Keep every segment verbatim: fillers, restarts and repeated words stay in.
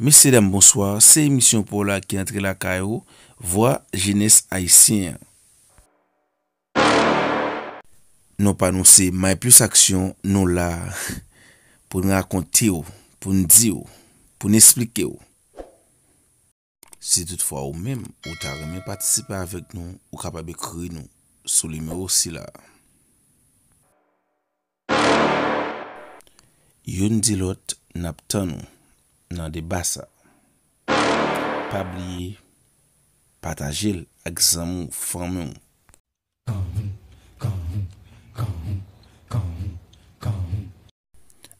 Mesye dam, bonswa. Se emisyon pa w la ki antre lakay ou, Vwa Jenès Ayisyen an. Non pa nou se May Plis Aksyon, nou la pou n rakonte w, pou n di w, pou n esplike w. Si toutfwa ou menm, ou ta renmen patisipe avèk nou, ou kapab ekri nou sou nimewo sila. Youn di lòt, n ap tann ou nan deba sa. Pa bliye, pataje l ak zanmi w, fanmi w.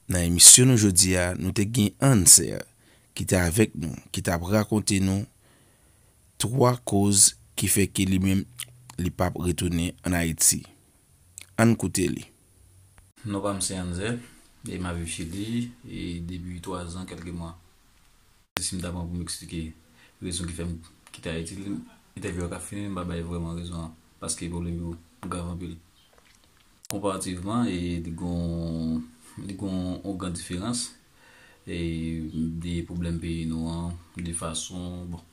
Nan emisyon nou jodi a, nou te gen Anser ki te avèk nou, ki t ap rakonte nou twa koz ki fè ke li menm, li p ap retounen ann Ayiti. Ann koute li. Non pa m se Anser, e m ap viv Chili, e depi twa zan, kèlke mwa. Si m ta pran pou m eksplike rezon ki fè m kite Ayiti, entèvyou a ka fini, m pa bay vrèman rezon an, paske pwoblèm yo grav anpil. Konparativman, e li gon, li gon yon gran diferans, e de pwoblèm peyi nou an, de fason, bon.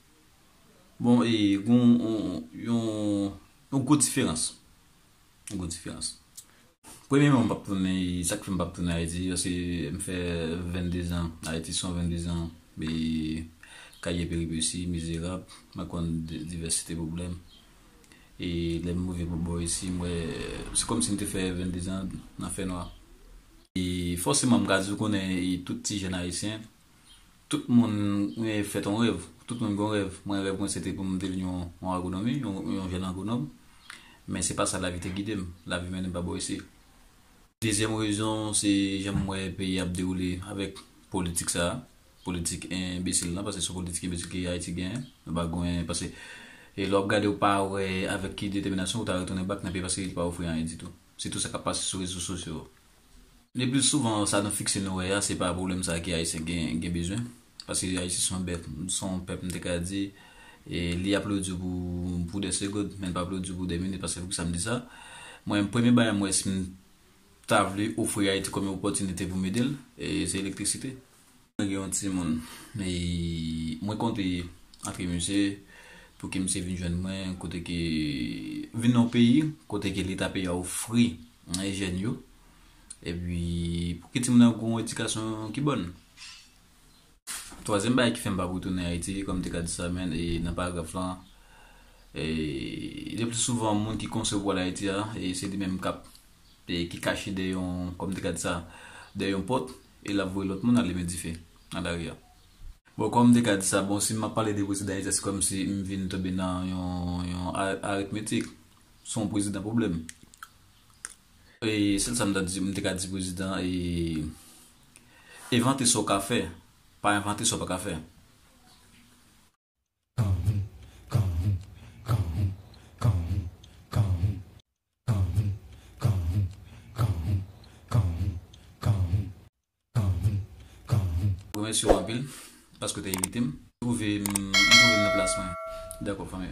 Bon, e gon yon, yon, yon gwo diferans. Yon gwo diferans. Premyèman, m p ap tounen, sa k fè m p ap tounen Ayiti, paske m fè venndezan Ayiti, se yon venndezan, e kay de peripesi, mizerab, mwen konn di-, divèsite pwoblèm. E lè m rive bò isi, m wè, se kòmsi m te fè venndezan nan fènwa. E fòseman, m ka di w konnen, e tout ti jèn ayisyen, tout moun, e, fèt yon rèv. Tout moun gen yon rèv. Mwen, rèv mwen, se te pou m te vin yon, yon agwonòmi, yon, yon jèn agwonòm. Men se pa sa lavi te gide m. Lavi mennen m pa bò isi. Dezyèm rezon, se jan m wè peyi a ap dewoule avèk politik sa a. Politik enbesil lan, paske se yon politik enbesil ke Ayiti genyen. Nou pa genyen, paske, e lè w ap gade, ou pa wè avèk ki detèminasyon ou ta retounen bak nan peyi, paske li pa ofri anyen ditou. Sitou sa k ap pase sou rezo sosyo yo. Le pli souvan, sa nou fikse nou wè a, se pa pwoblèm sa ke Ayisyen gen, gen bezwen. Paske Ayisyen se yon bèt, se yon pèp, m te ka di, e li aplodi w pou, pou de segond, men l pa aplodi w pou de minit, paske poukisa m di sa? Mwen, premye bagay m wè si m ta vle ofri Ayiti kòm yon opòtinite pou m ede l, e se elektrisite. Mwen gen yon timoun, e mwen konte antre misye pou ke misye vin jwenn mwen, kote ke, vin nan yon peyi kote ke Leta peyi a ofri, e, jèn yo. Epi, pou ke timoun nan gen yon edikasyon ki bòn. Twazyèm bagay ki fè m pa pou tounen Ayiti, kòm m te ka di sa, men, e nan paragraf lan, e le pli souvan, moun ki konseye w pou al Ayiti a, e se li menm k ap e ki kache dèyè yon, kòm m te ka di sa, dèyè yon pòt, e l ap voye lòt moun ale met dife nan lari a. Bon, kòm m te ka di sa, bon, si m ap pale de prezidan Ayiti, se kòmsi m vin tonbe nan yon, yon a-, aritmetik. Se yon prezidan pwoblèm. E sèl sa m ta di, m te ka di prezidan, e envante sa w ka fè, pa envante sa w pa ka fè. Remèsye w anpil paske w te envite m. M twouve m, m twouve m nan plas mwen. Dakò, fanmi.